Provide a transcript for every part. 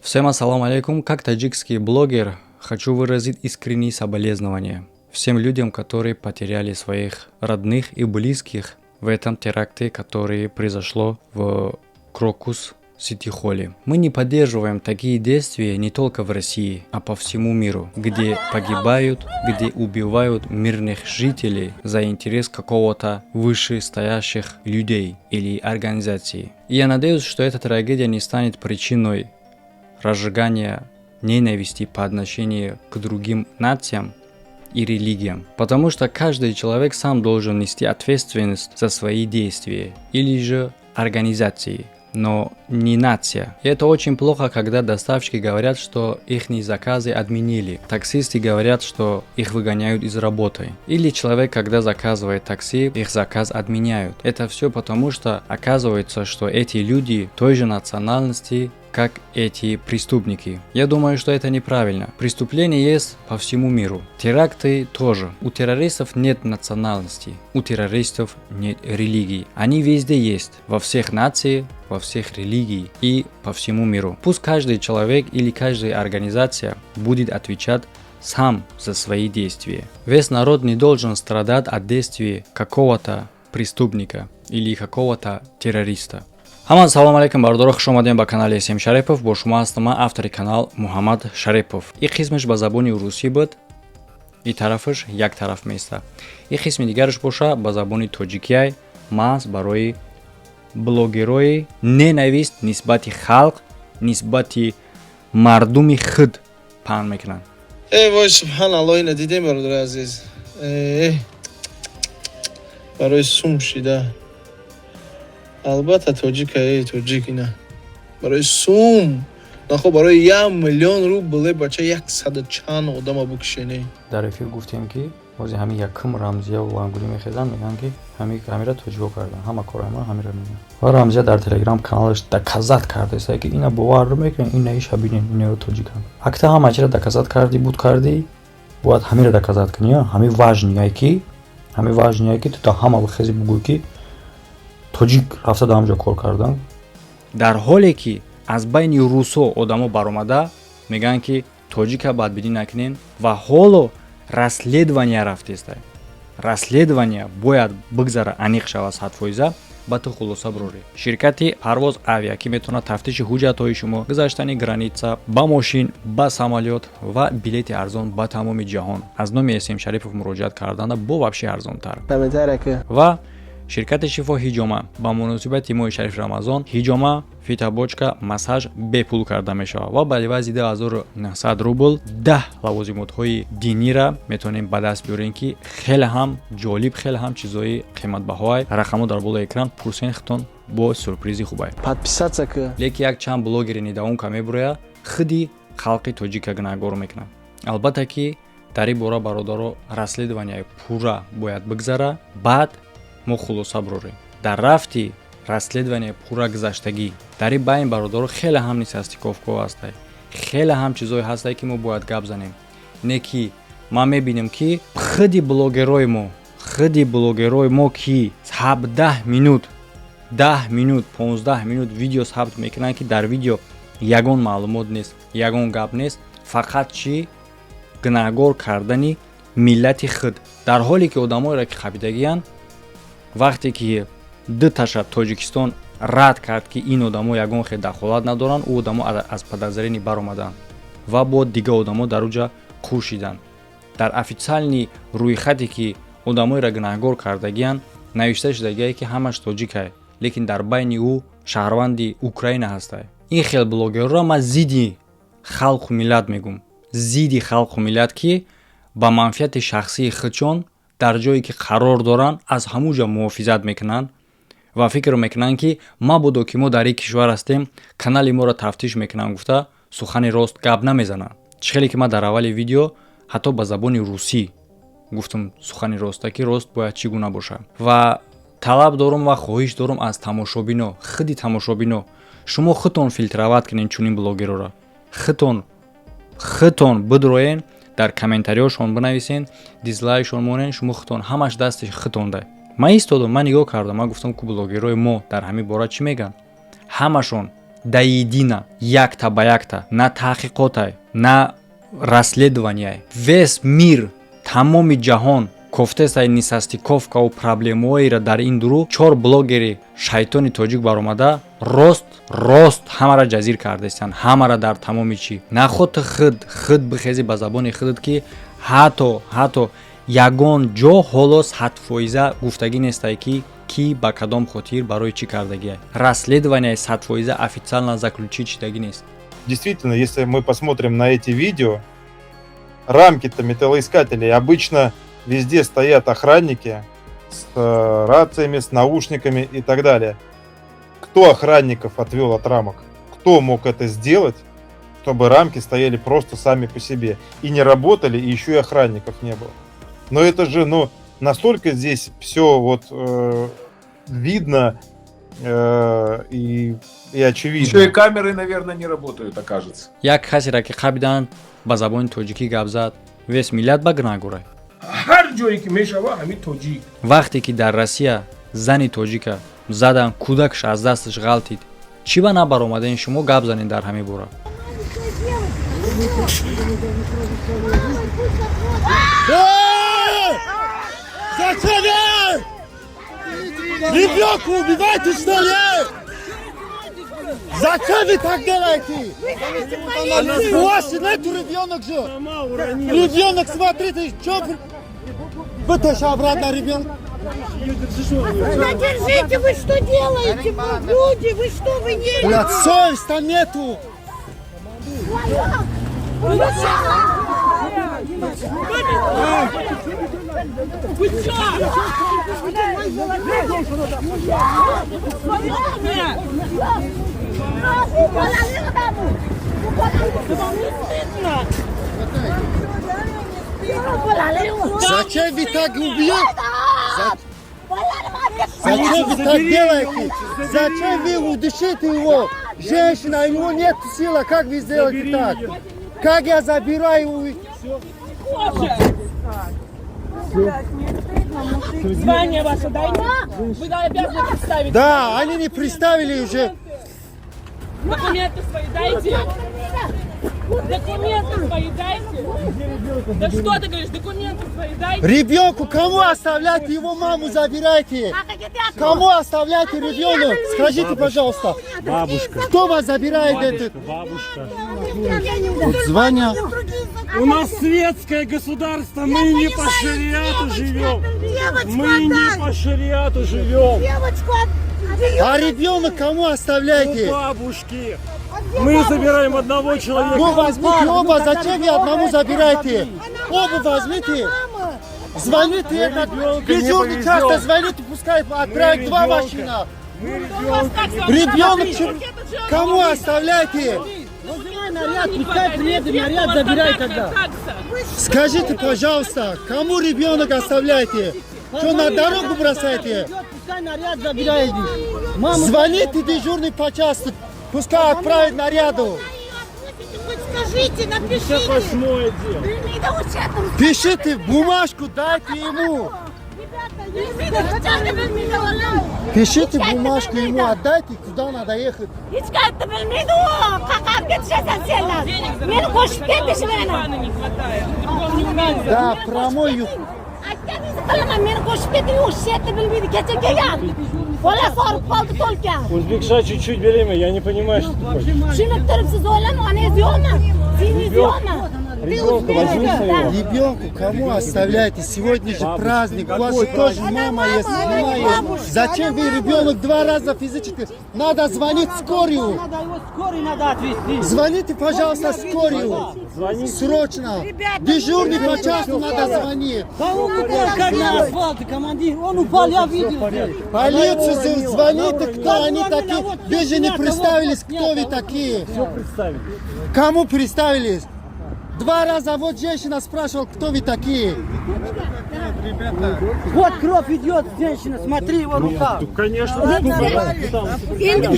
Всем ассалам алейкум. Как таджикский блогер хочу выразить искренние соболезнования всем людям, которые потеряли своих родных и близких в этом теракте, который произошло в Крокус Сити Холле. Мы не поддерживаем такие действия не только в России, а по всему миру, где погибают, где убивают мирных жителей за интерес какого-то вышестоящих людей или организаций. И я надеюсь, что эта трагедия не станет причиной разжигания ненависти по отношению к другим нациям и религиям. Потому что каждый человек сам должен нести ответственность за свои действия или же организации, но не нация. И это очень плохо, когда доставщики говорят, что их заказы отменили. Таксисты говорят, что их выгоняют из работы. Или человек, когда заказывает такси, их заказ отменяют. Это все потому, что оказывается, что эти люди той же национальности, как эти преступники. Я думаю, что это неправильно. Преступления есть по всему миру. Теракты тоже. У террористов нет национальности, у террористов нет религии. Они везде есть. Во всех нациях, во всех религиях и по всему миру. Пусть каждый человек или каждая организация будет отвечать сам за свои действия. Весь народ не должен страдать от действий какого-то преступника или какого-то террориста. Ҳама салом алейкум, бародаро, хуш омадем ба канали См Шарипов. Бо шумо ҳастам ман, автори канал Муҳаммад Шарипов. И қисмаш ба забони русӣ буд, и тарафаш як тараф меиста, и қисми дигараш боша ба забони тоҷикиай, маҳз барои блогерои ненавист нисбати халқ, нисбати мардуми худ паҳн мекунанд. Э вой, субҳаналло, ина дидем, бародари азиз, барои сум шида. Албатта, тоҷика, э тоҷик, ина барои сум нахо, барои 1 миллион рубле бача яксаду чанд одама букишене. Дар эфир гуфтем, ки бози ҳами якум Рамзия лангулӣ мехезанд, мегӯянд, ки ҳамира тоҷико кардан, ҳама кора ҳамира мегӯянд. Ва Рамзия дар Телеграм каналаш доказать кардааст, ки ина бовар мекунед, ина иша бинед, инаё тоҷиканд. Акта ҳама чира доказать кардӣ, буд кардӣ, бояд ҳамира доказать кунӣ. Ҳами важный ай ки, ҳами важный ай ки ту та ҳама бихези, бугӯй, ки тоҷик рафта дар ҳамҷо кор кардан, дар ҳоле ки аз байни русо одамо баромада мегӯянд, ки тоҷика бадбинӣ накунен. Ва ҳоло расследование рафтеста, расследование бояд бигзара, аниқ шавад 100%, ба ту хулоса бирорӣ. Ширкати Парвоз Авиа, ки метавонад тафтиши ҳуҷҷатҳои шумо, гузаштани граница ба мошин, ба самолёт ва билети арзон ба тамоми ҷаҳон, аз номи См Шарипов муроҷиат карданда бо вообще арзонтар. Ва ширкати Шифо Ҳиҷома: ба муносибати моҳи шарифи Рамазон ҳиҷома, фитобочка, массаж бепул карда мешавад ва ба ивази 2900 рубл 10 лавозимотҳои динира метавонем ба даст биёрем, ки хеле ҳам ҷолиб, хеле ҳам чизҳои қиматбаҳоай. Рақамҳо дар болои экран, пурсен хитон, бо сюрпризи хубай. Подписаться ка. Леки як чанд блогери недоумка мебуроя, худи халқи тоҷика гунаҳгор мекунад. Албатта ки дар ин бора, бародаро, расследование пурра бояд бигзара, баъд мо хулоса бирорем. Дар рафти расследование пурра гузаштагӣ дар ин байн, бародаро, хеле ҳам несостыковка ҳо ҳастай, хеле ҳам чизҳое ҳастай, ки мо бояд гап занем. Не ки ман мебинем, ки худи блогерои мо, ки 17 минут, 10 минут, 15 минут видео сабт мекунанд, ки дар видео ягон маълумот нест, ягон гап нест, фақат чӣ? Гунаҳгор кардани миллати худ, дар ҳоле ки одамоеро ки қабидагиянд, вақте ки ду таша Тоҷикистон рад кард, ки ин одамо ягон хел дахолат надоранд, ӯ одамо аз подозрение баромаданд ва бо дигар одамо дар уҷа қӯшиданд. Дар официальный рӯйхате ки одамоеро гунаҳгор кардагиянд, навишта шудагие, ки ҳамаш тоҷикай, лекин дар байни ӯ шаҳрванди Украина ҳастай. Ин хел блогерро ман зидди халқу миллат мегӯм, зидди халқу миллат, ки ба манфиати шахсии худшон дар ҷое ки қарор доранд, аз ҳамун ҷо муҳофизат мекунанд ва фикр мекунанд, ки мабодо ки мо дар ин кишвар ҳастем, канали моро тафтиш мекунанд гуфта, сухани рост гап намезананд. Чӣ хеле ки ман дар аввали видео ҳатто ба забони русӣ гуфтам сухани роста, ки рост бояд чӣ гуна бошад. Ва талаб дорум ва хоҳиш дорум аз тамошобино, худи тамошобино, шумо худтон фильтровать кунед чунин блогерора, худтон бидроен, дар комментариҳошон бинависен, дизлайкшон монен. Шумо худтон, ҳамаш дасти худтонда. Ман истодам, ман нигоҳ кардам, ман гуфтам, ку блогерҳои мо дар ҳамин бора чӣ мегӯянд? Ҳамашон До единого, якта ба якта, на таҳқиқотай, на расследованияй. Весь мир, тамоми ҷаҳон кофтесай несостыковка ву проблемаҳоеро. Дар ин дурӯғ чор блогери шайтони тоҷик баромада, рост рост ҳамаро ҷазир кардастанд, ҳамаро дар тамоми чӣ. Наход ту худ худ бихези, ба забони худат, ки ҳатто ягон ҷо ҳоло 100% гуфтагӣ нестай, ки кӣ ба кадом хотир, барои чӣ кардагиай. Расследования 100% официально заключить шидагӣ нест. Действительно, если мы посмотрим на эти видео, рамки-то металлоискателей, обычно везде стоят охранники с рациями, с наушниками и так далее. Кто охранников отвел от рамок? Кто мог это сделать, чтобы рамки стояли просто сами по себе и не работали, и еще и охранников не было? Но это же, ну, настолько здесь все вот видно и очевидно. Еще и камеры, наверное, не работают, окажется. Як касеро ки қабидан, ба забони тоҷикӣ гап зад, весь миллат ба гунаҳгорай. Ҳар ҷое ки мешава, ҳамин тоҷик. Вақте ки дар Россия зани тоҷика задан, кӯдакш аз дасташ ғалтид, чӣ ба набаромадани шумо гап занед дар ҳамин бора? Зачем? Ребенка убивайте, что ли? Зачем вы так делаете? У вас нету ребенок же. Ребенок, смотрите, что. Вытащи обратно ребенка. Задержите, вы что делаете? Вы люди, вы что, вы не... Блядь, совести нету. Зачем вы так убьете? Зачем вы так делаете? Зачем вы удушите его? Женщина, у него нет силы, как вы сделаете так? Как я забираю? Звание ваше дайте. Вы обязаны представить. Да, они не представили уже. Документы свои дайте. Документы свои дайте. Да что ты говоришь? Документы свои дайте. Ребенку кому оставлять? Его маму забирайте. Кому оставляете ребенок? Скажите, пожалуйста. Бабушка. Кто вас забирает этот? Бабушка. Вот звание. У нас светское государство, мы не по шариату живем. Мы не по шариату живем. Девочку А ребенок кому У оставляете? Бабушки. Мы забираем одного человека. Ну возьмите оба, зачем вы одному забираете? Оба возьмите. Звоните этот, ребенка не дежурный повезем. Часто звоните, пускай отправят два ребенка. машина. Ребенок кому оставляете? Наряд, пускай приедет, наряд забирай тогда. Скажите, пожалуйста, кому ребенок оставляете? Что, на дорогу бросаете? Пускай наряд забирает. Звоните дежурный по части, пускай отправит наряду. Хоть скажите, напишите. Восьмое дело. Пишите бумажку, дайте ему. Пишите бумажку ему, отдайте, куда надо ехать. Hech qayerda bilmaydi u. Qayerga tushasan senlar? Meni qo'shib ketish meni. Не хватает. Другого не умеет. Да, промою. Aytganingizni qilaman, meni qo'shib keting, u shu bilmaydi, kecha kelgan. Bola sorib qoldi to'lkan. O'zbekcha чуть-чуть беременна, я не понимаю, что ты хочешь. Tushunib turibsiz, o'g'lim, onangiz yo'qmi? Singlingiz yo'qmi? Ребенка возьми своего. Ребенку кому оставляете? Сегодня же праздник. У вас же тоже мама есть, жена есть. Зачем вы ребенок два раза физически? Надо звонить скорую. Надо его скорый надо отвезти. Звоните, пожалуйста, скорую. Срочно. Дежурный по часу надо звонить. Да он упал как на асфальт, командир. Он упал, я видел. Полицию звоните, кто они такие. Вы же не представились, кто вы такие. Все представили. Кому представились? Два раза вот женщина спрашивала, кто вы такие. Вот кровь идет, женщина, смотри, его рука. Ну, конечно, ну, Endi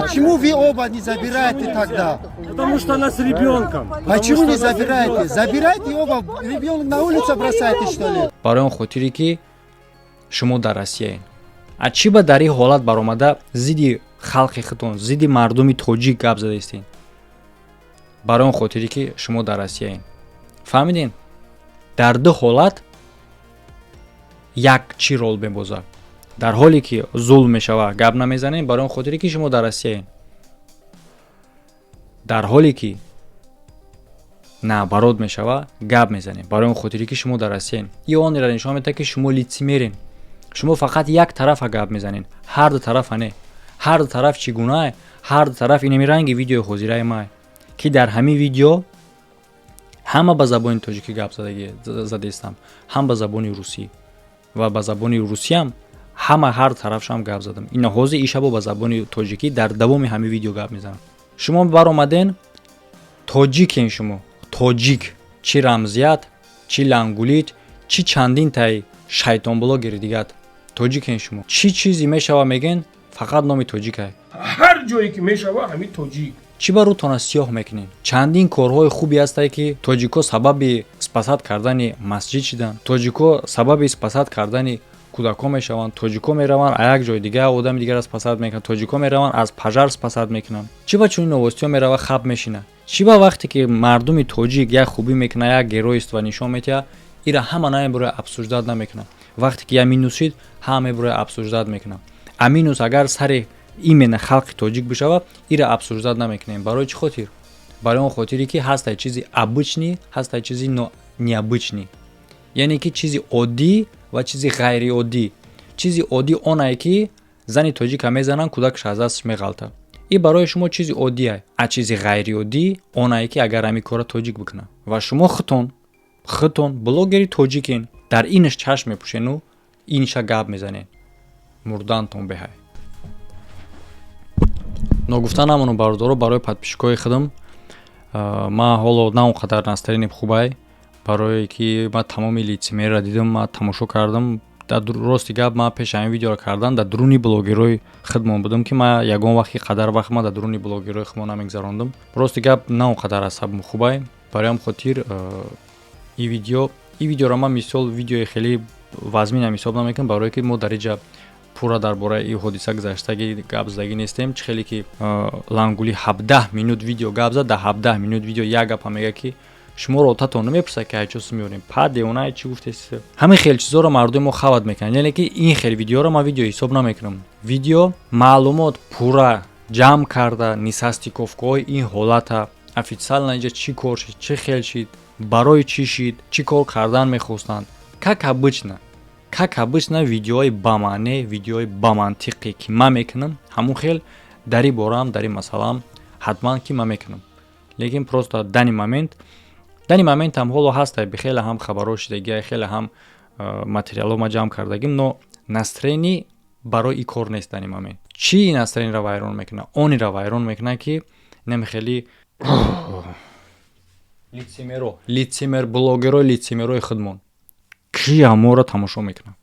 Почему вы оба не забираете тогда? Потому что она с ребенком. Почему не забираете? Забирайте оба, ребенок на улицу бросаете, что ли? Барои он хотире, ки Шумо дар Россияен, а чӣ ба дар ин ҳолат баромада, зидди халқи худтон, зидди мардуми тоҷик гап задаистен? Барои он хотире, ки шумо дар Россияен. Фаҳмидем, дар ду ҳолат як чӣ рол мебозад. Дар ҳоле ки зулм мешава, гап намезанем, барои он хотире ки шумо дар Россияен. Дар ҳоле ки наоборот мешава, гап мезанем, барои он хотире ки шумо дар Россияен. И онеро нишон медиҳад, ки шумо лицемер ен. Шумо фақат як тарафа гап мезанед, ҳар ду тарафа не. Ҳар ду тараф чӣ гунае? Ҳар ду тараф инами ранги видеои ҳозираи май, ки дар ҳамин видео ҳама ба забони тоҷикӣ гап задаистам, ҳам ба забони русӣ, ва ба забони русиям ҳама ҳар тарафшам гап задам. Ина ҳозир ишабо ба забони тоҷикӣ дар давоми ҳамин видео гап мезанам. Шумо баромаден, тоҷикен шумо, тоҷик, чӣ рамзият, чӣ лангулит, чӣ чандин тай шайтонблогери дигат, тоҷикен шумо. Чӣ чизе мешава, мегӯен, фақат номи тоҷикай. Ҳар ҷое ки мешава, ҳамин тоҷик. Чӣ ба рӯтона сиёҳ мекунед? Чандин корҳои хубе ҳастае, ки тоҷико сабаби спасать кардани масҷид шиданд, тоҷико сабаби спасать кардани кӯдакҳо мешаванд, тоҷико мераванд, а як ҷои дига одами дигарро спасать мекунанд, тоҷико мераванд, аз пожар спасать мекунанд. Чӣ ба чунин новости ҳо мерава, хаб мешинад? Чӣ ба вақте ки мардуми тоҷик як хубӣ мекунад, як геройство нишон медиҳад, ира ҳама намебурояд, обсуждать намекунад? Вақте ки як минус шид, ҳама мебурояд, обсуждать мекунад. А минус агар сари именно халқи тоҷик бишавад, ира обсуждать намекунем. Барои чӣ хотир? Барои он хотире, ки ҳастай чизи обычный, ҳастай чизи необычный, яъне ки чизи оддӣ ва чизи ғайриоддӣ. Чизи оддӣ онае, ки зани тоҷика мезананд, кӯдакаш аз дасташ меғалтад, и барои шумо чизи оддие. А чизи ғайриоддӣ онае, ки агар ҳамин кора тоҷик бикунад. Ва шумо худтон блогери тоҷикен, дар инаш чашм мепӯшену инша гап мезанед. Мурдантон беҳай. Ногуфта намонам, бародаро, барои подписчик ои худам, ман ҳоло на он қадар настроение хубай, барое ки ман тамоми лицемер ро дидам, ман тамошо кардам. Дар рости гап, ман пеши ҳамин видеоро кардан дар дуруни блогерҳои худмон будам, ки ман ягон вақти қадар вақт ман дар дуруни блогерҳои худмон намегзарондам. Рости гап, на он қадар асабм хубай. Барои ҳам хотир и видеоро ман мисол видеои хеле вазминам ҳисоб намекунам, барое ки мо дар иҷа пурра дар бораи ин ҳодиса гузаштаги гап задагӣ нестем. Чӣ хеле ки лангули 17 минут видео гап зад, дар 17 минут видео як гапа мега, ки шуморо отатон намепурсад, ки ҳайчо сум меорем, па девонае чӣ гуфтес. Ҳамин хел чизоро мардуми мо хават мекунанд. Яъне ки ин хел видеоро ман видео ҳисоб намекунам. Видео маълумот пурра ҷамъ карда, несостыковка ҳои ин ҳолата, официально инҷа чӣ кор шид, чӣ хел шид, барои чӣ шид, чӣ кор кардан мехостанд. Как обычно, видеои бамаъне, видеои бамантиқе, ки ман мекунам, ҳамун хел дар ин бораам, дар ин масъалаам ҳатман ки ман мекунам. Лекин просто данный момент ҳам ҳоло ҳаста, хеле ҳам хабарҳо шидагия, хеле ҳам материалҳо ма ҷамъ кардагим, но настроение барои ин кор нест данный момент. Чӣ настроение ро вайрон мекунад? Онеро вайрон мекунад, ки нами хеле лицемер о, лицемер блогеро, лицемер ои худмон ки ҳаморо тамошо мекунад.